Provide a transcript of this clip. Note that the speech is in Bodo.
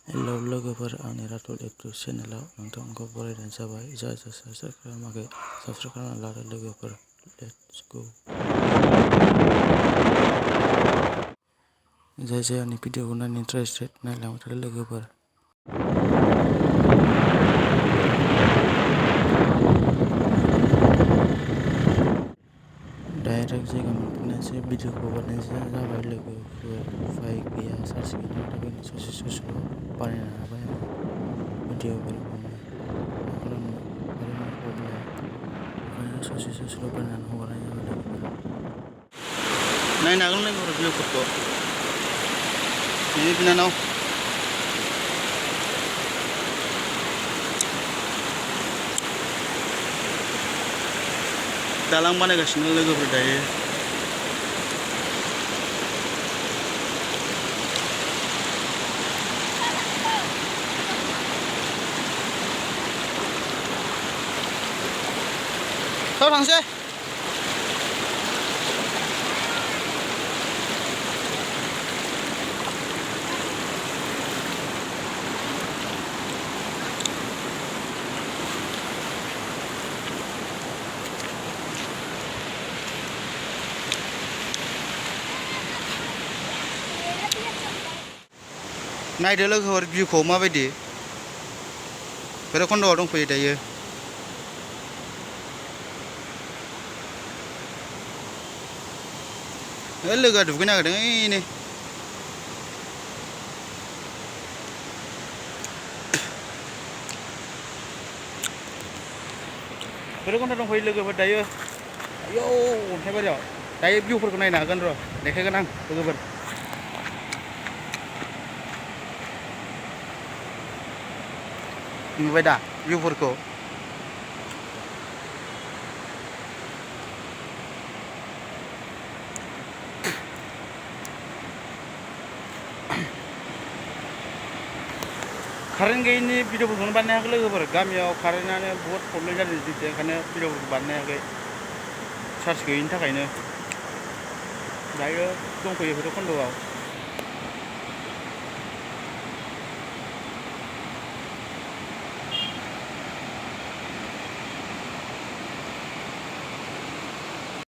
हेलौ लोगोफोर, आंनि रातुल इउटुब चेनेलाव नोंथांखौ बरायनाय जाबाय। जाय साबस्क्राइब खालामाखै साबस्क्राइब खालामना लादो लोगोफोर। Let's go. जाय आंनि भिडिअखौ नायनो इन्टारेस्टेड, नायलांबाय थादो लोगोफोर। डाइरेक्ट जायगा मोनफिननायसै भिडिअखौ बानायनाय जाबाय लोगोफोर। उफाय गैया, चार्ज गैयिनि थाखायनो ससे ससेल' बानायनो हाबाय आङो भिडिअफोरखौनो। मा खालामनो, कारेन्टनि प्रब्लेम, ओंखायनो ससे ससेल' बानायनानै हगारनाय जाबाय लोगोफोर। नायनो हागोन लोगोफोर भिडिअफोरखौ। बिनि बिनानाव दालां बानायगासिनो लोगोफोर दायो। थांसै। नायदो लोगोफोर भिउखौ माबायदि। भैरबखुन्दआव दंफैयो दायो। लोगोआ दुगैनो नागिरदों ओइनै। भैरबकुन्दआव दंफैयो लोगोफोर दायो। आयौ अन्थाइबारियाव दायो भिउफोरखौ नायनो हागोन र', देखायगोन आं लोगोफोर। नुबाय दा भिउफोरखौ? कारेन्ट गैयिनि भिडिअफोरखौनो बानायनो हायाखै लोगोफोर। गामियाव कारेन्टआनो बहुत प्रब्लेम जादों जोंथिं, ओंखायनो भिडिअफोरखौ बानायनो हायाखै चार्ज गैयिनि थाखायनो। दायो दंफैयो भैरबकुन्दआव।